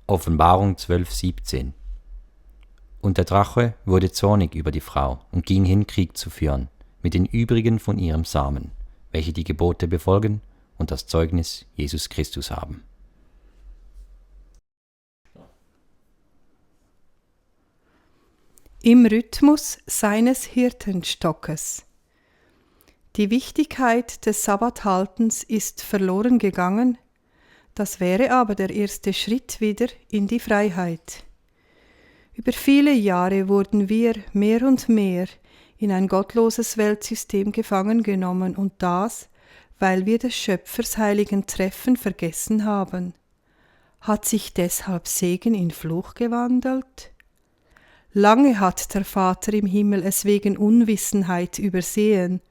Offenbarung 12,17. Und der Drache wurde zornig über die Frau und ging hin, Krieg zu führen, mit den übrigen von ihrem Samen, welche die Gebote befolgen und das Zeugnis Jesus Christus haben. Im Rhythmus seines Hirtenstockes. Die Wichtigkeit des Sabbathaltens ist verloren gegangen, das wäre aber der erste Schritt wieder in die Freiheit. Über viele Jahre wurden wir mehr und mehr in ein gottloses Weltsystem gefangen genommen und das, weil wir des Schöpfers heiligen Treffen vergessen haben. Hat sich deshalb Segen in Fluch gewandelt? Lange hat der Vater im Himmel es wegen Unwissenheit übersehen.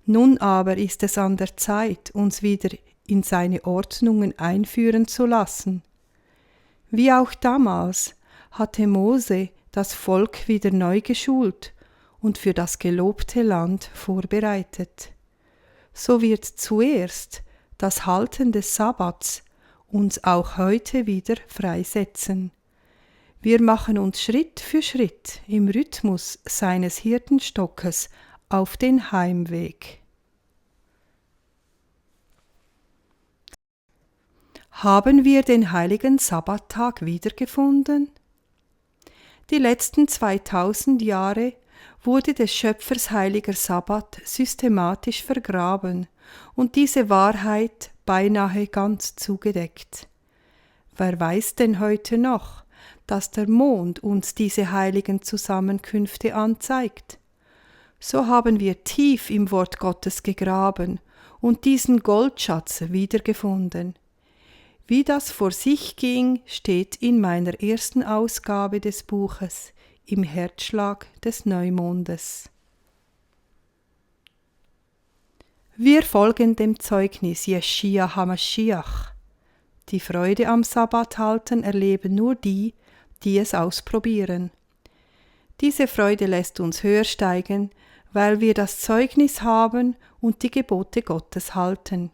Nun aber ist es an der Zeit, uns wieder in seine Ordnungen einführen zu lassen. Wie auch damals hatte Mose das Volk wieder neu geschult und für das gelobte Land vorbereitet. So wird zuerst das Halten des Sabbats uns auch heute wieder freisetzen. Wir machen uns Schritt für Schritt im Rhythmus seines Hirtenstockes auf den Heimweg. Haben wir den heiligen Sabbattag wiedergefunden? Die letzten 2000 Jahre wurde des Schöpfers heiliger Sabbat systematisch vergraben und diese Wahrheit beinahe ganz zugedeckt. Wer weiß denn heute noch, dass der Mond uns diese heiligen Zusammenkünfte anzeigt? So haben wir tief im Wort Gottes gegraben und diesen Goldschatz wiedergefunden. Wie das vor sich ging, steht in meiner ersten Ausgabe des Buches im Herzschlag des Neumondes. Wir folgen dem Zeugnis Jeschia HaMashiach. Die Freude am Sabbathalten erleben nur die, die es ausprobieren. Diese Freude lässt uns höher steigen, weil wir das Zeugnis haben und die Gebote Gottes halten.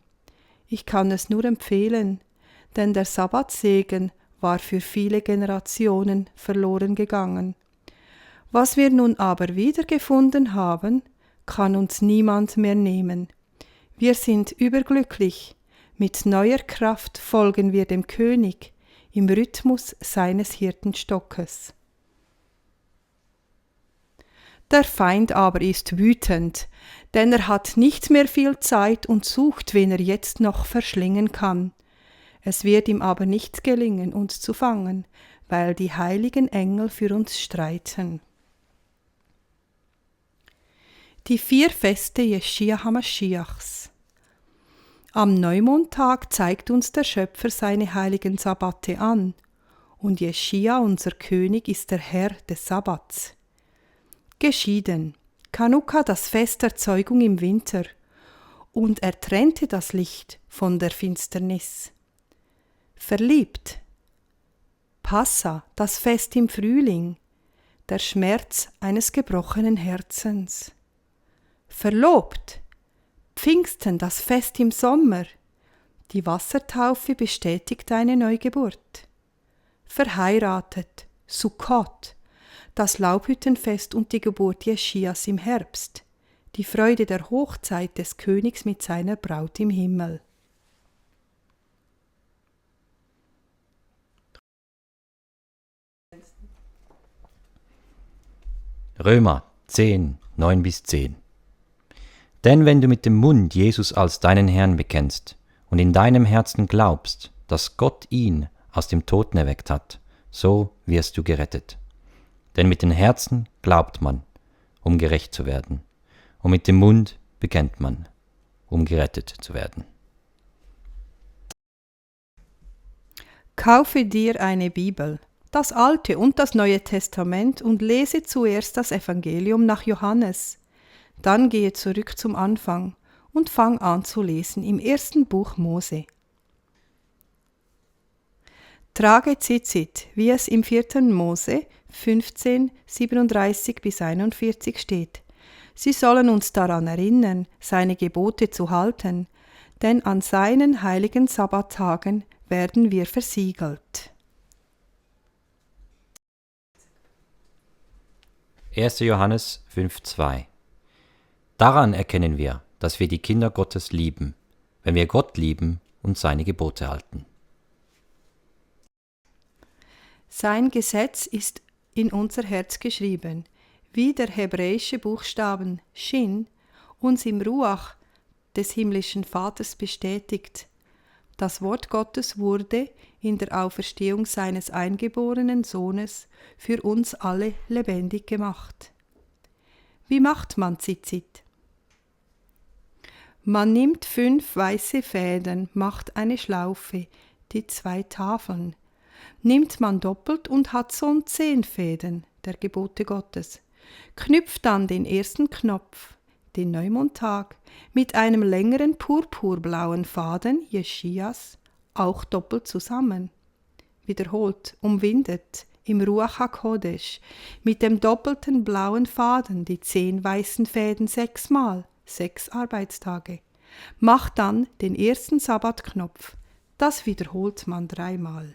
Ich kann es nur empfehlen, denn der Sabbatsegen war für viele Generationen verloren gegangen. Was wir nun aber wiedergefunden haben, kann uns niemand mehr nehmen. Wir sind überglücklich. Mit neuer Kraft folgen wir dem König im Rhythmus seines Hirtenstockes. Der Feind aber ist wütend, denn er hat nicht mehr viel Zeit und sucht, wen er jetzt noch verschlingen kann. Es wird ihm aber nicht gelingen, uns zu fangen, weil die heiligen Engel für uns streiten. Die 4 Feste Jeschia HaMashiachs. Am Neumondtag zeigt uns der Schöpfer seine heiligen Sabbate an, und Jeschia, unser König, ist der Herr des Sabbats. Geschieden, Chanukka, das Fest der Zeugung im Winter, und er trennte das Licht von der Finsternis. Verliebt, Passa, das Fest im Frühling, der Schmerz eines gebrochenen Herzens. Verlobt, Pfingsten, das Fest im Sommer, die Wassertaufe bestätigt eine Neugeburt. Verheiratet, Sukkot, das Laubhüttenfest und die Geburt Jeschias im Herbst, die Freude der Hochzeit des Königs mit seiner Braut im Himmel. Römer 10, 9-10. Denn wenn du mit dem Mund Jesus als deinen Herrn bekennst und in deinem Herzen glaubst, dass Gott ihn aus dem Toten erweckt hat, so wirst du gerettet. Denn mit dem Herzen glaubt man, um gerecht zu werden, und mit dem Mund bekennt man, um gerettet zu werden. Kaufe dir eine Bibel, das Alte und das Neue Testament, und lese zuerst das Evangelium nach Johannes. Dann gehe zurück zum Anfang und fang an zu lesen im 1. Buch Mose. Trage Tzitzit, wie es im 4. Mose 15, 37-41 steht. Sie sollen uns daran erinnern, seine Gebote zu halten, denn an seinen heiligen Sabbattagen werden wir versiegelt. 1. Johannes 5,2. Daran erkennen wir, dass wir die Kinder Gottes lieben, wenn wir Gott lieben und seine Gebote halten. Sein Gesetz ist in unser Herz geschrieben, wie der hebräische Buchstaben Shin uns im Ruach des himmlischen Vaters bestätigt. Das Wort Gottes wurde in der Auferstehung seines eingeborenen Sohnes für uns alle lebendig gemacht. Wie macht man Tzitzit? Man nimmt 5 weiße Fäden, macht eine Schlaufe, die 2 Tafeln. Nimmt man doppelt und hat so 10 Fäden der Gebote Gottes. Knüpft dann den ersten Knopf, den Neumondtag, mit einem längeren purpurblauen Faden, Jeschias, auch doppelt zusammen. Wiederholt, umwindet, im Ruach HaKodesh, mit dem doppelten blauen Faden die 10 weißen Fäden 6-mal, 6 Arbeitstage. Macht dann den ersten Sabbatknopf. Das wiederholt man 3-mal.